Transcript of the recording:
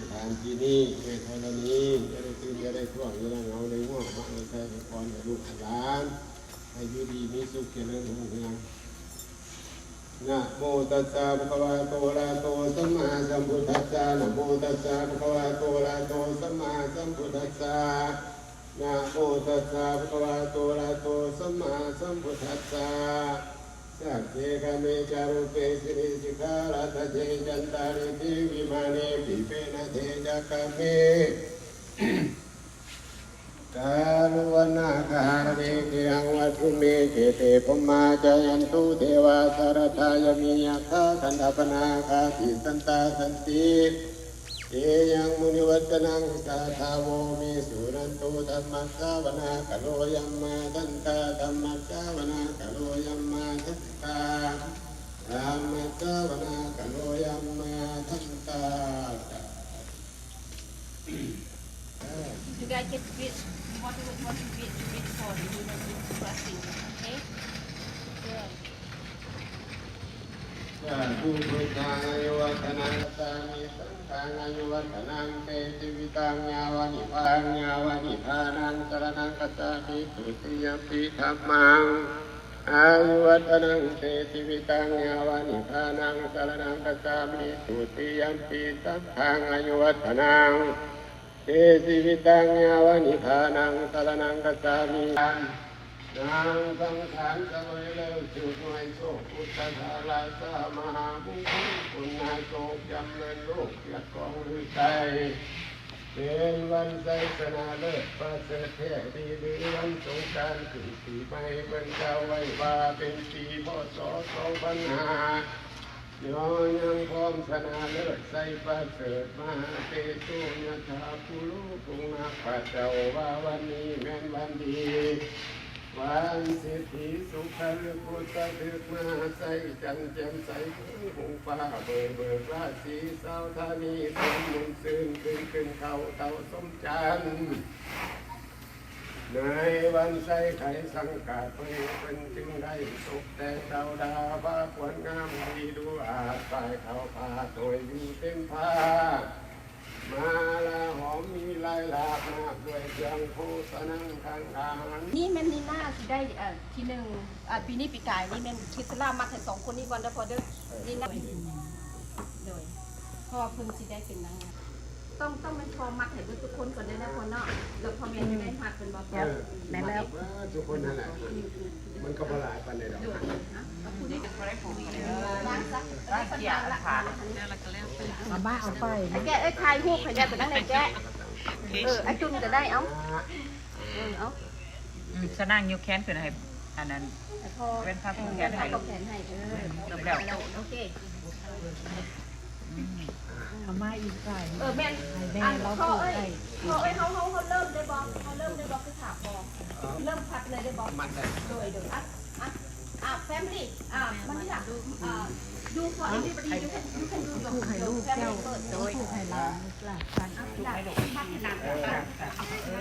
ສະຖານທີ່ນີ້ ແມ່ທໍລະນີ ຢ່າໄດ້ຕື່ມ ຢ່າໄດ້ທ່ວງ ຢ່າໄດ້ເຫງົາ ໄດ້ງ່ວງ ມາອາໄສໃຫ້ພອນ ໃຫ້ລູກໃຫ້ຫຼານ ໃຫ້ຢູ່ດີມີສຸກ ຈະເລີນຮຸ່ງເຮືອງ. ນະໂມຕັດສະ ພະຄະວະໂຕ ອະລະຫະໂຕ ສຳມາສຳພຸດທັດສະ ນະໂມຕັດສະ ພະຄະວະໂຕ ອະລະຫະໂຕ ສຳມາສຳພຸດທັດສະ ນະໂມຕັດສະ ພະຄະວະໂຕ ອະລະຫະໂຕ ສຳມາສຳພຸດທັດສະ ສັກເຂ ຄາເມ ຈາຣູເປ ສິເນ ສິກຂາລະທະເຈ ຈັນຕາລີ ເທ ວິມານະ ດີເປນະ ເທ ຈັກຂະເມ ກາລຸວະນາຄາຣະເມ ເທ ຮັງ ວັດຖຸເມ ເຂ ເທ ພົມມາ ຈາຍັນຕຸ ເທວາ ສາຣະທາຍາມິ ຍັກຂາ ກັນດາບະນາຄາ ຕິສສັນຕາ ສັນຕິ ເຕ ຍັງ ມຸນິວັດຕະນັງ ສາທາໂວ ເມ ສຸນັນຕຸ ທຳມະສາວະນາກາໂລ ຍັມມາທັນຕາ ທຳມະສາວະນາກາໂລ ຍັມມາທັນຕາ ທຳມະສາວະນາກາໂລ ຍັມມາທັນຕາ. You guys get wet. You want to, want to wet, wet for you know, blessing, okay? Good. ສາທຸ ພຸດທັງ ອາຍຸວັດທະນັງ ກັດສາມິ ສັງຄັງ ອາຍຸວັດທະນັງ ເຕ ຊີວິຕັງ ຍາວະ ນິບພານັງ ຍາວະ ນິບພານັງ ສະລະນັງ ກັດສາມິ ທຸຕິຍຳປິ ທຳມັງ ອາຍຸວັດທະນັງ ເຕ ຊີວິຕັງ ຍາວະ ນິບພານັງ ສະລະນັງ ກັດສາມິ ທຸຕິຍຳປິ ສັງຄັງ ອາຍຸວັດທະນັງ ເຕ ຊີວິຕັງ ຍາວະ ນິບພານັງ ສະລະນັງ ກັດສາມິ ນາງສັງຂານສະເຫວີຍແລ້ວ ຖືກໜ່ວຍໂຊກ ອຸດຕະສາລາຊາ ມະຫາມຸງຄຸນ ຄຸນນາໂຊກ ຈຳເລີນໂລກ ເກີດກອງລືໄຊ ເປັນວັນໄຊຊະນະເລີດ ປະເສີດແທ້ດີລື ວັນສົງການຂຶ້ນປີໃໝ່ ເພິ່ນເຈົ້າໄວ້ວ່າເປັນປີ ພ.ສ. ສອງພັນຫ້າ ຍໍຍັງຄອງຊະນະເລີດໄຊປະເສີດ ມະຫາເຕໂຊ ຍະຖາພູໂລ ປຸງນະພະເຈົ້າວ່າວັນນີ້ແມ່ນວັນດີ ວັນສິດທິສຸຂະລຶກ ພຸດສະຖືກມະຫາໄຊ ຈັນແຈ່ມໃສ ເບີງຮຸ່ງຟ້າເບີງເບີກ ລາສີສາວທານີ ເປັນໝູນຊື່ນ ຂຶ້ນຂຶ້ນເຂົ້າເຕົ້າສົມຈັນ. ໃນວັນໄຊໄຂສັງກາດໃໝ່ ເພິ່ນຈຶ່ງໄດ້ຕົກແຕ່ງດາວດາ ຜ້າຄວນງາມດີດູອາດ ປ້າຍຂາວຜ້າໂຕຍຢູ່ເຕັມຜ້າ ມາລາຫອມມີລາຍລາບ ນາບດ້ວຍເຄື່ອງໂພຊະນັງ ທັງອາຫານ. ນີ້ແມ່ນນີນາຊິໄດ້ ເອີ ທີໜຶ່ງ ອາ ປີນີ້ປີກາຍນີ້ແມ່ນເຄສລາມັດໃຫ້ສອງຄົນນີ້ກ່ອນເດີພໍ່ເດີ ນີນາ ໂດຍ ເພາະວ່າເພິ່ນຊິໄດ້ເປັນນາງງາມ. ຕ້ອງ ຕ້ອງແມ່ນພໍ່ມັດໃຫ້ເບິດທຸກຄົນກ່ອນເດີນະພໍ່ເນາະ ແລ້ວພໍ່ແມ່ຈະໄດ້ຮັກເພິ່ນບໍ່? ເອີ ແມ່ນແລ້ວ ເບິດທຸກຄົນຫັ້ນແຫຼະ ມັນກໍບໍ່ຫຼາຍປານໃດດອກ. ໂດຍ ເອົາຜູ້ໃດກໍໄດ້ຜູ້ນີ້ ວາງຊະ ວາງເກຍ ເອົາມາເອົາໄປ ແກະ ເອີ ຖ່າຍຮູບໃຫ້ແດ່ ໄປທາງໃດແກະ ເອີ ໄອ້ຕຸ່ນກໍໄດ້ ເອົາ ເອີ ເອົາ ອືມ ສະນັ່ງຍົກແຂນຂຶ້ນໃຫ້ ອັນນັ້ນ ໃຫ້ພໍ່ ເປັນພາບແຂນໃຫ້ ເອີ ຈົບແລ້ວ ໂອເຄ ອືມ ເອົາມາອີກຝ່າຍ ເອີ ແມ່ນ ໃຫ້ແມ່ ອັນ ລາວ ພໍ່ເອີຍ ເອົາ ພໍ່ເອີຍ ເຮົາ ເຮົາ ເຮົາເລີ່ມໄດ້ບໍ່? ເຮົາເລີ່ມໄດ້ບໍ່? ຄືຖາມພໍ່ ເລີ່ມພັດເລີຍໄດ້ບໍ່? ມັດໄດ້ ໂດຍ ໂດຍ ອ່ະ ອ່ະ ອ່ະ family ອ່ະ ມານີ້ລະ ອ່ະ do for everybody you can, you can do your, your family first ໂດຍ ໃຫ້ຫຼານ ອ່ະ ລະພັດໃຫ້ຫຼານກ່ອນ